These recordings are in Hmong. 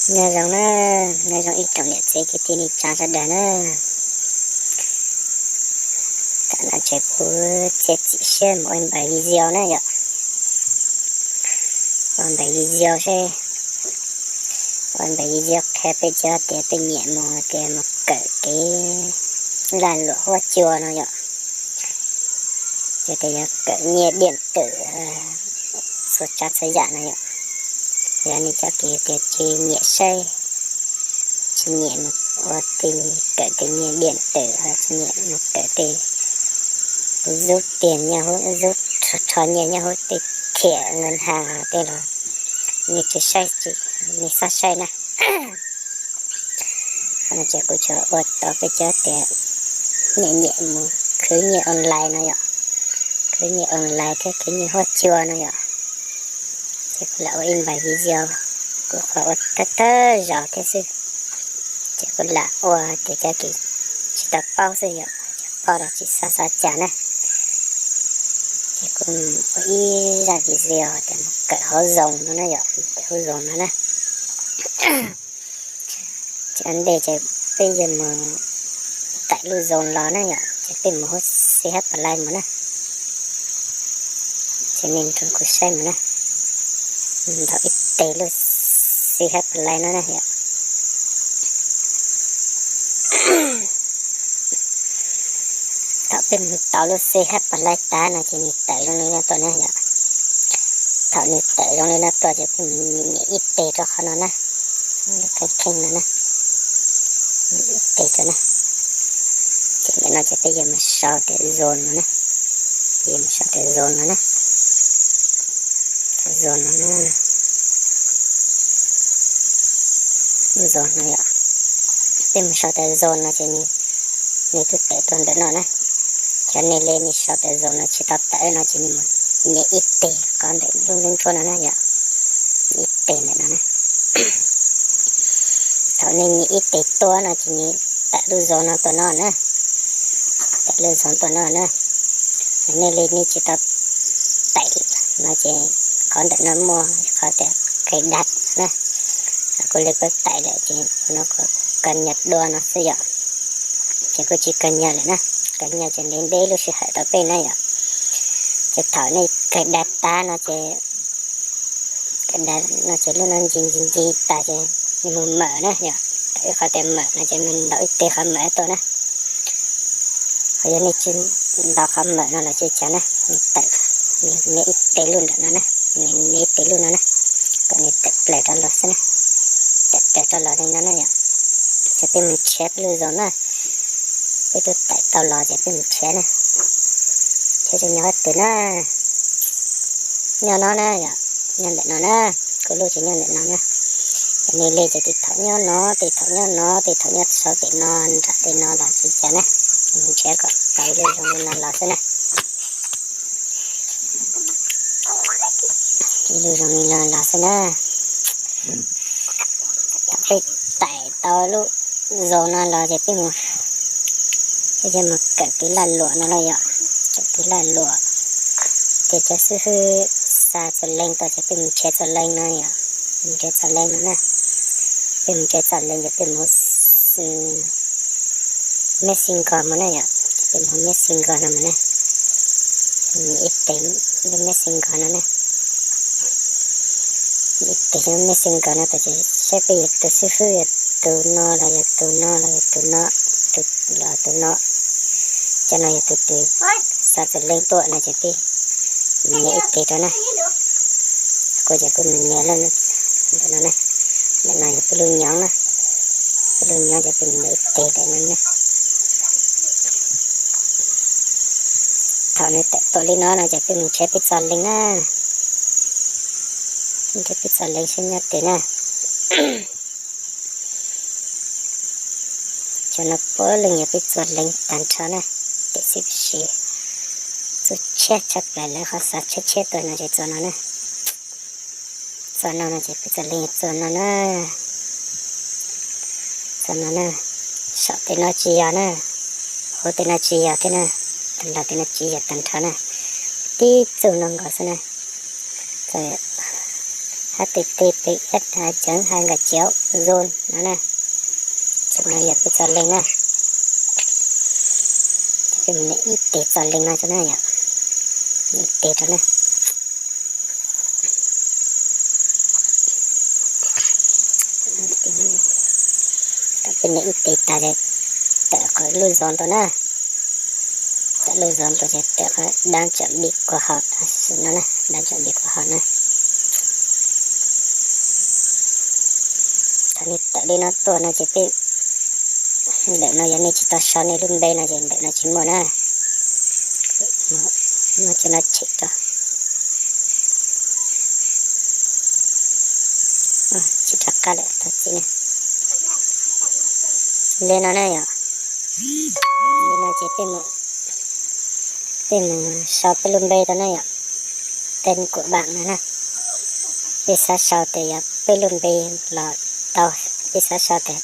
Nyob zoo na, nyob zoo ib tsoom niam txiv kwv tij neej tsa sawv daws na. Tam no ces kuv txiav txim siab mus ua npawg video na yom. Ua npawg video seb, ua npawg video qhia peb cov tias peb nyiam mus tias mus kawm kev laj luam huab cua no yom. Ces tias yog kawm nyiaj diam twm txhua tsav txhua yam no yom. Yog nej cov tias tsis nyiam saib, tsis nyiam mus ua tej kawm tej nyiaj diam twm, tsis nyiam mus kawm tej zub tiag nyob hauv, zub rho nyiaj nyob hauv tej thiam nkas has tej los nej tsis saib, nej txhob saib na. Qhov no ces kuv tsuas ua tau peb cov tias nyiam nyiam mus khwv nyiaj online no yom, khwv nyiaj online thiab khwv nyiaj huab cua no yom. Ces kuv lam ua ib npawg video, kuv qhov ua thawj thawj zaus thiab xwb. Ces kuv lam ua tias cov kis tsis tau paub xwb yom, cov paub los tsis xav xav cas na. Ces kuv ua ib zaj video tias mus kawm hauv Zoom no na yom, kawm hauv Zoom no na. Ces ua ntej ces peb yuav mus taim lub Zoom los na yom, ces peb mus hauv C H Play mus na. Ces nej nrog kuv saib mus na, ntaus ib teg lub C H Play no na yom. Thaum peb mus tau lub C H Play tas no ces nws tawm zoo li no tuaj na yom. Thaum nws tawm zoo li no tuaj ces peb mus nias ib teg rau qhov no na, kheej kheej no na, ib teg rau na. Ces ntawm no ces peb yuav mus sau tias Zoom no na, yuav mus sau tias Zoom no na, Zoom no na. Zoom no yom, peb mus sau tias Zoom no ces nws twb tawm tuaj ntawm no na. Cov nej li nej sau tias Zoom no tsis tau tawm no ces nej mus nias ib teg qhov ntawm lub nruab ntsuab no na yom, ib teg ntawm no na. Thaum nej nias ib teg tuaj no ces nws tawm lub Zoom no tuaj no na, tawm lub Zoom tuaj no na. Nej li nej tsis tau tawm no ces qhov ntawm no muaj qhov tias cài đặt na, kuv li kuv tawm lawm ces no kuv cập nhật dua no xwb yom. Ces kuv tsis cập nhật lawm na, cập nhật ces ntev ntev lub sij hawm tau peb na yom. Ces thaum nej cài đặt tas no ces, cài đặt no ces lub no ncig ncig ncig tas ces nej mus mở na yom. Tawm ib qhov tias mở no ces nej ntaus ib teg qhov mở tuaj na. Ho yog nej tsis ntaus qhov mở no los tsis cas na, tawm, nias ib teg lub ntawm no na, nias ib teg lub no na, kom nws tawm plaws rov los xwb na, tawm plaws rov los li no na yom. Ces peb mus nrhiav peb lub Zoom na, peb twb tawm tau los ces peb mus nrhiav na. Nrhiav ces nyob qhov twg na, nyob no na yom, nyob ntawm no na, kuv lub ces nyob ntawm no na. Ces nej li ces tiv thaum nyob no, tiv thaum nyob no, tiv thaum nyob saum tej no, nram tej no los tsis cas na. Mus nrhiav kom tau ib lub zoo li no los xwb na. Ib lub zoo li no los xwb na. Thaum peb tawm tau lub Zoom no los ces peb mus, peb yuav mus kawm kev laj luam no los yom, kawm kev laj luam. Ces cov xib hwb xa txoj link tuaj ces peb mus nrhiav txoj link no yom, mus nrhiav txoj link no na. Peb mus nrhiav txoj link ces peb mus Messenger mus na yom, ces peb mus Messenger no mus na. Nias ib teg lub Messenger no na, nias ib teg lub Messenger no tas ces saib peb yog tus xib hwb yog tus no los yog tus no los yog tus no, tus los tus no, cov no yog tus twg xa txoj link tuaj no ces peb nias ib teg rau na. Kuv ces kuv mus nias lawm ntawm no na, ntawm no yog peb lub nyob na, peb lub nyob ces peb nias ib teg ntawm no na. Thaum nws tawm tuaj li no no ces peb mus nrhiav peb txoj link na, nrhiav peb txoj link saib nyob twg na. Cov no puav leej yog peb txoj link tag nrho na, tiam sis txuj tshiab tshaj plaws lawv qhov xa tshiab tshiab tuaj no ces txoj no na. Txoj no no ces peb txoj link yog txoj no na. Txoj no na, saum tej no tsis yog na, hauv tej no tsis yog thiab na, los tej no tsis yog tag nrho na, tib txoj no nkaus xwb na. Txoj Tab tes tes pem ib cov hai nkaus ciav zoo no na. Txog no yog peb txog leeg na. Peb mus nias ib tes txog leeg no tso na yom. Nias ib tes rau na. Thaum peb nias ib tes tas ces tawm qhov lub zov ntua na. Tawm lub zov ntua ces tawm qhov dab tsom bi kua hom no na, dab tsom bi kua hom na. Thaum nej tawm li no tuaj no ces peb, ntawm no yog nej tsis tau sau nej lub npe no ces ntawm no tsis muaj na. Muab cov no tshem rau. Tsis rov qab lawm, thov txim na. Li no na yom. Li no ces peb mus, peb mus sau peb lub npe rau na yom. Tên của bạn no na. Peb xav sau tias yog peb lub npe los tau, peb xav sau tias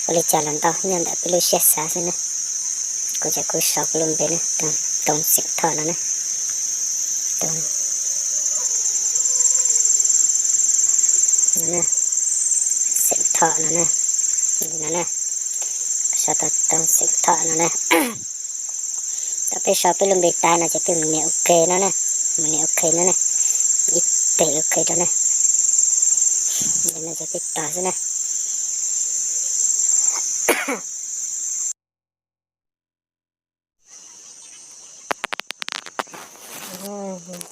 ua li cas los tau, nyob ntawm peb lub siab xav xwb na. Kuv ces kuv sau kuv lub npe na, Too Xeem Thoj no na. Too, no na, Xeem Thoj no na. Li no na, sau tau Too Xeem Thoj no na. Thaum peb sau peb lub npe tas no ces peb mus nias OK no na, mus nias OK no na, ib tes OK rau na. Li no ces peb tos xwb na.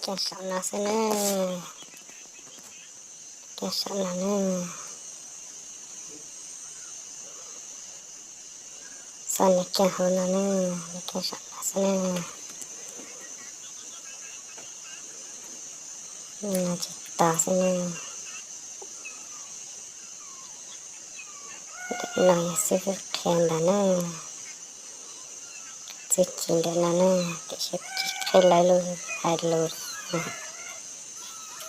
Kiag saum no xwb na. Kiag saum no na. Txhob nias kiag hauv no na, nias kiag saum no xwb na. No tsis tau xwb na. Ntawm no yog xib fwb qhia ntawd na. Txuj ci ntawm no na, tiam sis peb tsis qhia lawv lus hais lus.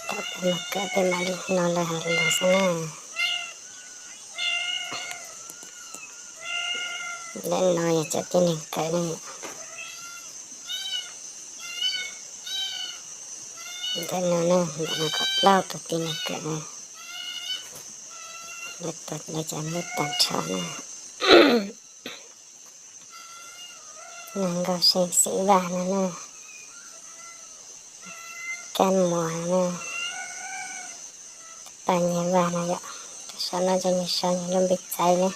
Thaum peb mus kawm peb mam li hnov lawv hais lus xwb na. Ntawm no yog cov tib neeg kawm ne. Ntawm no na, ntawm no kaum plaub tus tib neeg kawm na. Lawv cov nyob tag nrho na. No Nkauj See Xeem Vaj no na. Kab Muas no na. Paj Nyiag Vaj no yom. Saum no ces nws sau nws lub npe txaiv na.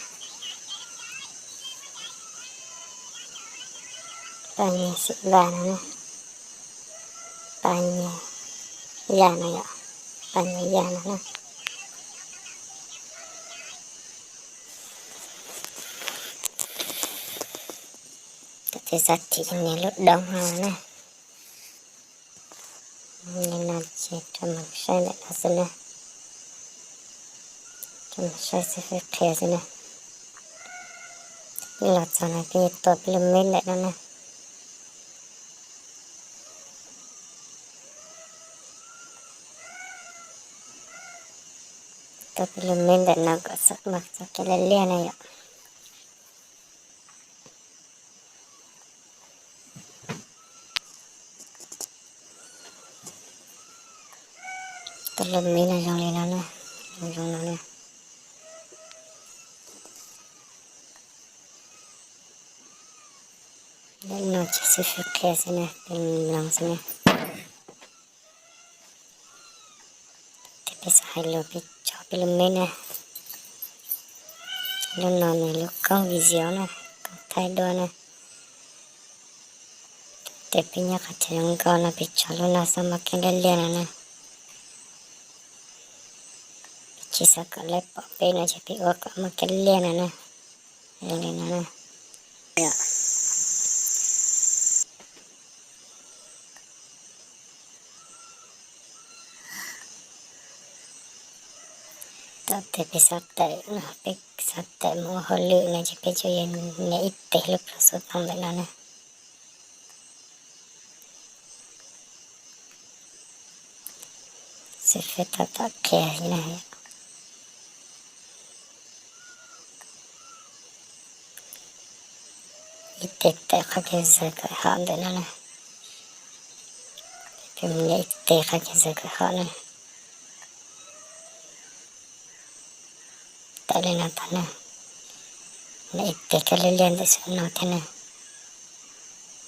Paj Nyiag Xeem Vaj no na. Paj Nyiag Yaj no yom. Paj Nyiag Yaj no na. Thaum peb xav thim nias lub doos no na. Li no ces rau mus saib ntawm no xwb na. Rau mus saib xib fwb qhia xwb na. Peb los txog no peb tua peb lub meb ntawm no na. Tua peb lub meb ntawm no kom txhob muaj txoj kev liab liab na yom. Tus lub meb no zoo li no na, zoo no na. Lub no ces xib fwb qhia xwb na, peb mloog xwb na. Ces peb xav hais lus peb tso peb lub meb na. Lub no nws lub koob video na, koob thaij duab na. Ces peb nyob qhov chaw zoo nkauj no peb tso lub no xwb muaj kev liab liab no na. Peb tsis xav kom lawv pom peb no ces peb ua kom muaj kev liab no na. Zoo li no na. Thaum twg peb xav tawm no, peb xav tawm mus ua hauj lwm no ces peb tsuas yog nias ib teg lub plus xov tooj ntawm no na. Xib fwb tab tom qhia li no. Ib teg tawm qhov kev zam kom hom ntawm no na. Peb mus nias ib teg qhov kev zam kom hom na. Tawm li no tag na, nws ib pliag koj liaj liaj ntawm saum no thiab na.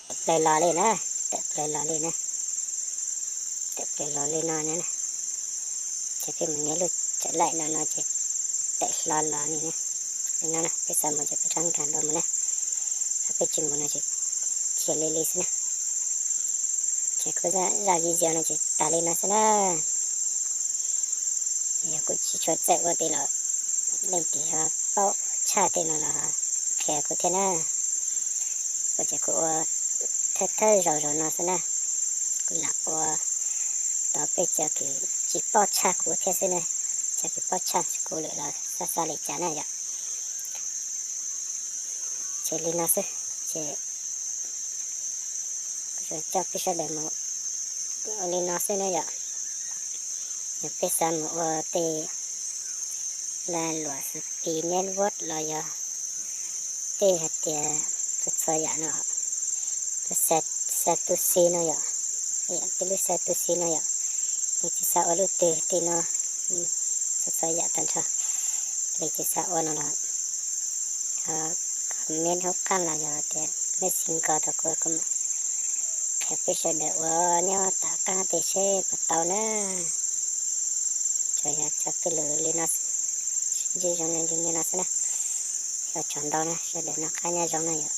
Tawm plaws los li na, tawm plaws los li na, tawm plaws los li no na. Ces peb mus nyob lub tsam laim no no ces tawm hlo los li na. Li no na, peb xav mus ces peb rov nkag nrad mus na, peb tsis mus no ces cia li li xwb na. Ces kuv zaj zaj video no ces tas li no xwb na. Yog kuv tsis tshua txawj ua tej los leej twg ho paub tshaj tej no los qhia kuv thiab na. Kuv ces kuv ua thawj thawj zaus zaum no xwb na. Kuv lam ua tau peb cov kws tsis paub tshaj kuv thiab xwb na. Cov kws paub tshaj kuv lawm los xav xav li cas na yom. Ces li no xwb ces kuv coj peb sawv daws mus ua li no xwb na yom. Yog peb xav mus ua tej lag luam xu pi network los yog tej hais tias txhua txhua yam no, lub xav tu si no yom, tej lub xav tu si no yom, yus tsis xav ua lub twg tej no, txhua txhua yam tag nrho, yus tsis xav ua no los comment hauv qab los yog tias messenger rau kuv, kuv mam qhia peb sawv daws ua nyob tom qab tej seb puas tau na. Tsuas yog tso peb lus li no, ntsib zoo li no xwb na. Ua tsaug ntau na, sawv daws noj qab nyob zoo na yom.